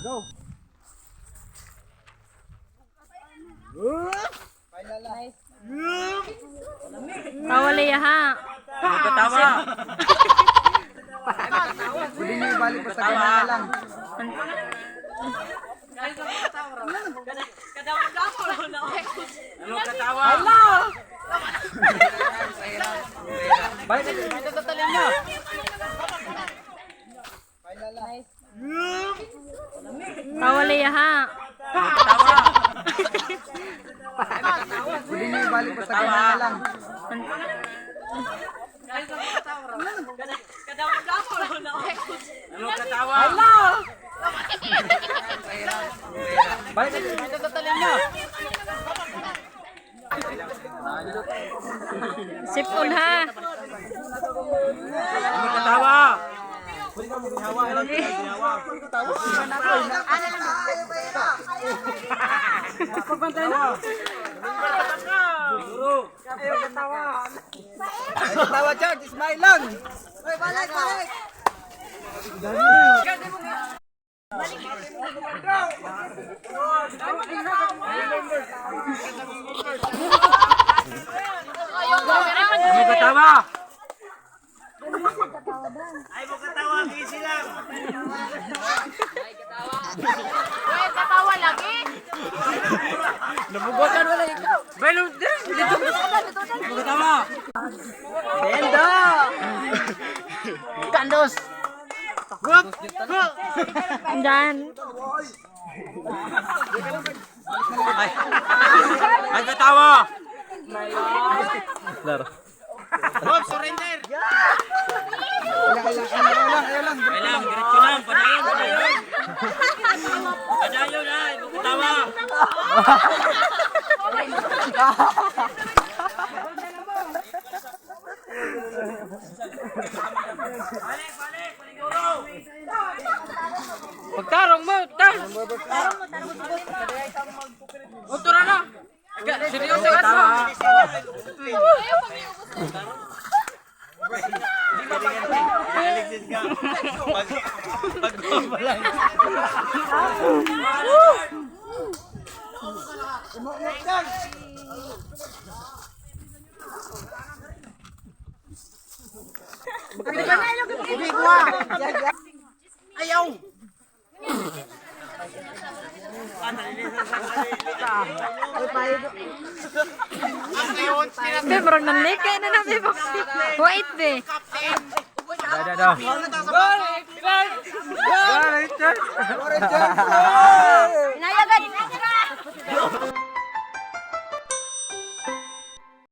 Go. Tawa Leia ha. Katawa. Pwede nyo ibalik basta ganyan na lang. Ano katawa? Balik. Tawa Leia ha. Katawa. Pwede nyo ibalik basta ganyan na lang. Ano katawa? Balik. Sipon ha. Ano katawa? Siguro. Ay, tawa George, smile lang. Oy, balik, balik. Ano katawa? Ay mo katawa, easy lang. Uy, katawa lagi. Nabugotan wala ikaw. Belon din. Ano katawa? Benda. Kandos. Diyan. Ay. Ay katawa. Bob, surrender. Ayaw lang, ayaw lang, ayaw lang. Ay lang, diretso lang. Padayon, padayon. Padayon ay, mo katawa. Balik, balik, paliguro. Pagtarong mo, tar. Utura na. Seryoso ka sa. Alexis ka. Pag pag lang. Be, murag nanlikay na na, be. Wait, be. Da da da. Balik, George.